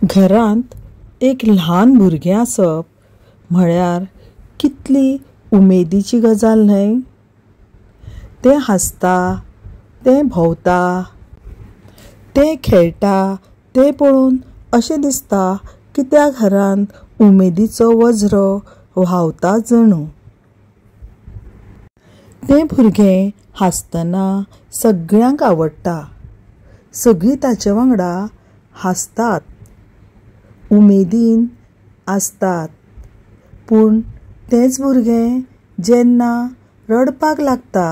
घरांत एक ल्हान भुरगें आसप म्हळ्यार कितली उमेदीची गजाल न्हय? तें हांसता, तें भोंवता, तें खेळटा, तें पळोवन अशें दिसता की त्या घरांत उमेदीचो वझरो व्हांवता जणू. तें भुरगें हांसतना सगळ्यांक आवडटा. सगळीं ताचे वांगडा हांसतात, उमेदीन आसतात. पूण तेंच भुरगें जेन्ना रडपाक लागता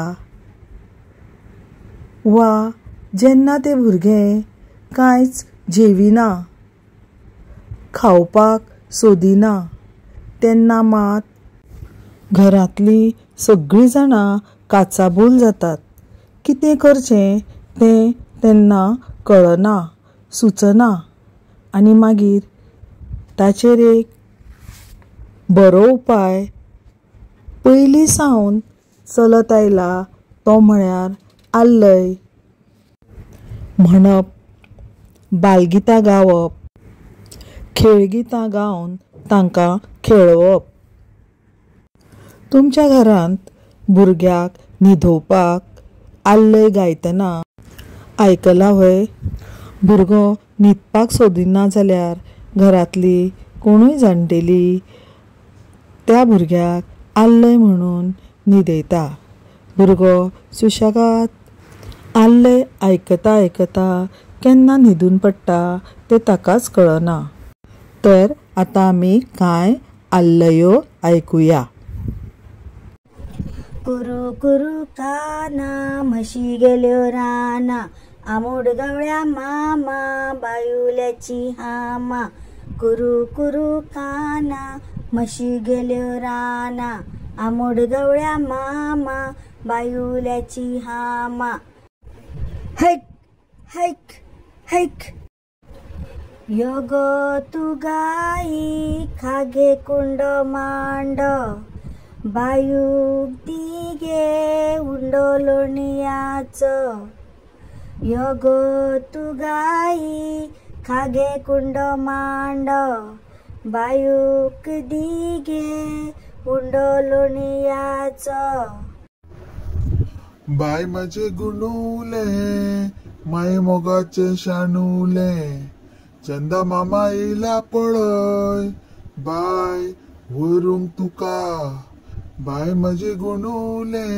वा जेन्ना तें भुरगें कांयच जेविना, खावपाक सोदिना, तेन्ना मात घरांतलीं सगळीं जाणां काचाबूल जातात. कितें करचें तें तेन्ना कळना, सुचना आनी मागीर ताचेर एक बरो उपाय पयलीं सावन चलत आयला तो म्हळ्यार आल्लय म्हणप, बालगितां गावप, खेळगितां गावन तांकां खेळोवप. तुमच्या घरांत भुरग्याक न्हिदोवपाक आल्लय गायतना आयकलां व्हय? भुरगो न्हिदपाक सोदिना जाल्यार घरांतली कोणूय जाणटेली त्या भुरग्याक आल्लय म्हणून न्हिदयता. भुरगो सुशेगाद आल्लय आयकता आयकता केन्ना न्हिदून पडटा तें ताकाच कळना. तर आतां आमी कांय आल्लयो आयकुया. कुरू कुरू काना म्हशी गेल्यो राना, आमोड गवळ्या मामा बायुल्याची हामा. कुरू कुरू काना म्हशी गेल्यो राना, आमोड गवळ्या मामा बायुल्याची हामा. Hack hack hack. योगो तू गाई खागे कुंड मांड, बायूक दिगे उंडो लोणयाचो. योगो तू गाई खागे कुंड मांड, बायूक दिगे उंडो लोणयाचो. बाय म्हजे गुणुले, माय मोगाचे शाणुले, चंदा मामा येयला पळय, बाय व्हरूंक तुका. बाय म्हजे गुणुले,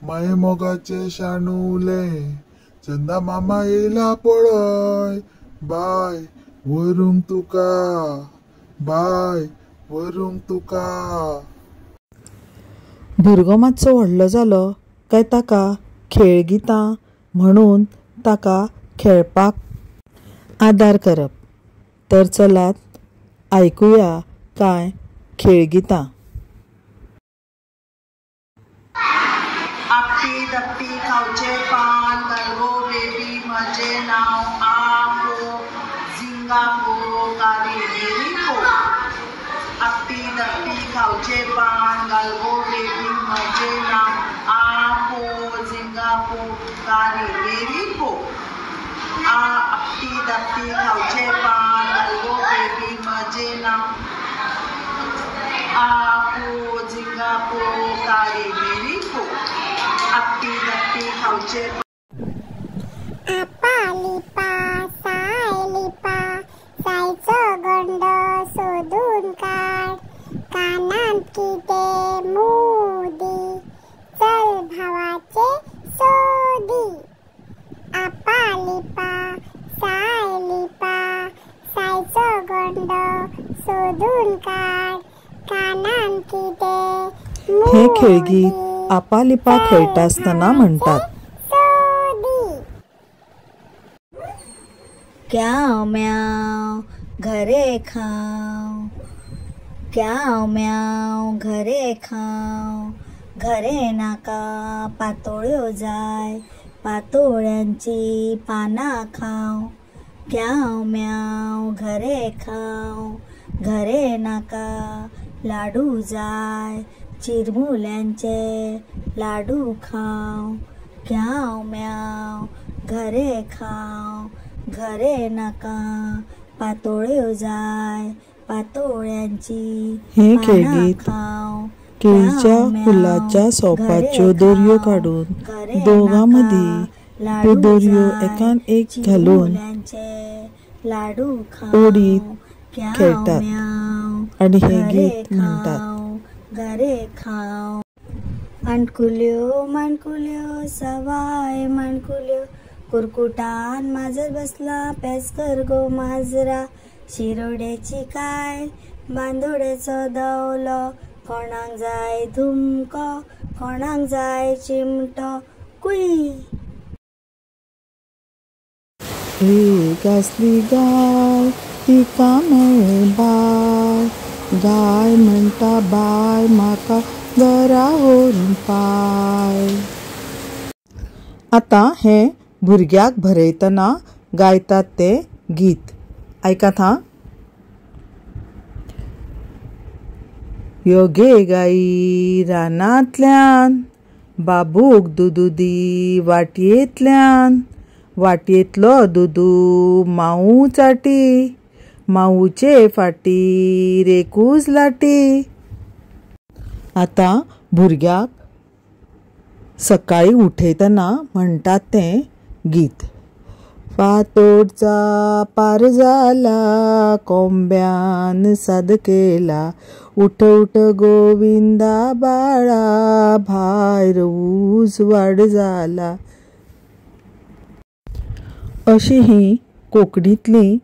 माय मोगाचे शाणुले, चंदा मामा येयला पळय, बाय व्हरूंक तुका, बाय व्हरूंक तुका. भुरगो मातसो व्हडलो जालो काय ताका खेळगितां म्हणून ताका खेळपाक आदार करप. तर चलात आयकुया कांय खेळगितां. आपटी दपटी खावचे पान, गरगो बेबी म्हजें नांव, आपो झिंगापो कारी मेरी पो. आपटी दपटी खावचे पान, गलगो बेबी म्हजें नांव, आपो झिंगापो कारी मेरी पो. आपटी दपटी खावचे पान, गलगो बेबी म्हजें नांव, आपो झिंगापो कारी मेरी पो. आपटी दपटी खावचे. आपा लिपा साय लिपा, सायचो गोंडो सोदून काड, कानांत कितें मुदी, चल भावाचे सोदी. आपा लिपा साय लिपा, सायचो गोंडो सोदून काड, कानांत कितें हें खेळगीत आपालिपा खेळटा आसतना म्हणटात. क्याव म्याव घरे खाव, क्याव म्याव घरे खाव, घरे नाका पातोळ्यो जाय, पातोळ्यांची पानां खाव. क्याव म्याव घरे खाव, घरे नाका लाडू जाय, चिरमुल्यांचे लाडू खाव. क्याव म्याव घरे खाव, घरे नाका पातोळ्यो जाय पातोळ्यांची हें पानां खेळगीत खावं केळीच्या क्याव म्याव फुलाच्या घरे सोपाच्यो दोरयो खावं काडून घरे दोगां नाका मदीं त्यो लाडू दोरयो जाय एकान एक घालून चिरमुल्यांचे लाडू ओडीत खावं क्याव खेळटात म्याव आनी हें घरे गीत म्हणटात. खावं घरे खावं. माणकुल्यो माणकुल्यो सवाय माणकुल्यो कुरकुटान माजर बसला पेस कर गो माजरा शिरोड्याची काय बांदोड्याचो दवलो कोणाक जाय धुमको कोणाक जाय चिमटो कुई. एक आसली गाय तिका मेळ्ळें बाय, गाय म्हणटा बाय म्हाका घरा व्हरून पाय. आतां हें भुरग्याक भरयतना गायतात तें गीत आयकात हां. यो गे गाई रानांतल्यान बाबूक दुदू दी वाटयेंतल्यान, वाटयेंतलो दुदू माऊ चाटी, माऊचे फाटीर एकूच लाटी. आतां भुरग्याक सकाळीं उठयतना म्हणटात तें गीत. फातोडचा पार जाला कोंब्यान साद केला, उठ उठ गोविंदा बाळा भायर उजवाड जाला. अशीं हीं कोंकणींतलीं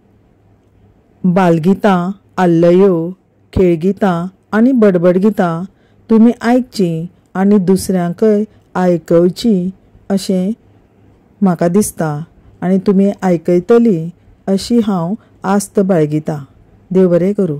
बालगितां, आल्लयो, खेळगितां आनी बडबडगितां तुमी आयकचीं आनी दुसऱ्यांकय आयकोवचीं अशें म्हाका दिसता आनी तुमी आयकयतलीं अशी हांव आस्त बाळगितां. देव बरें करूं.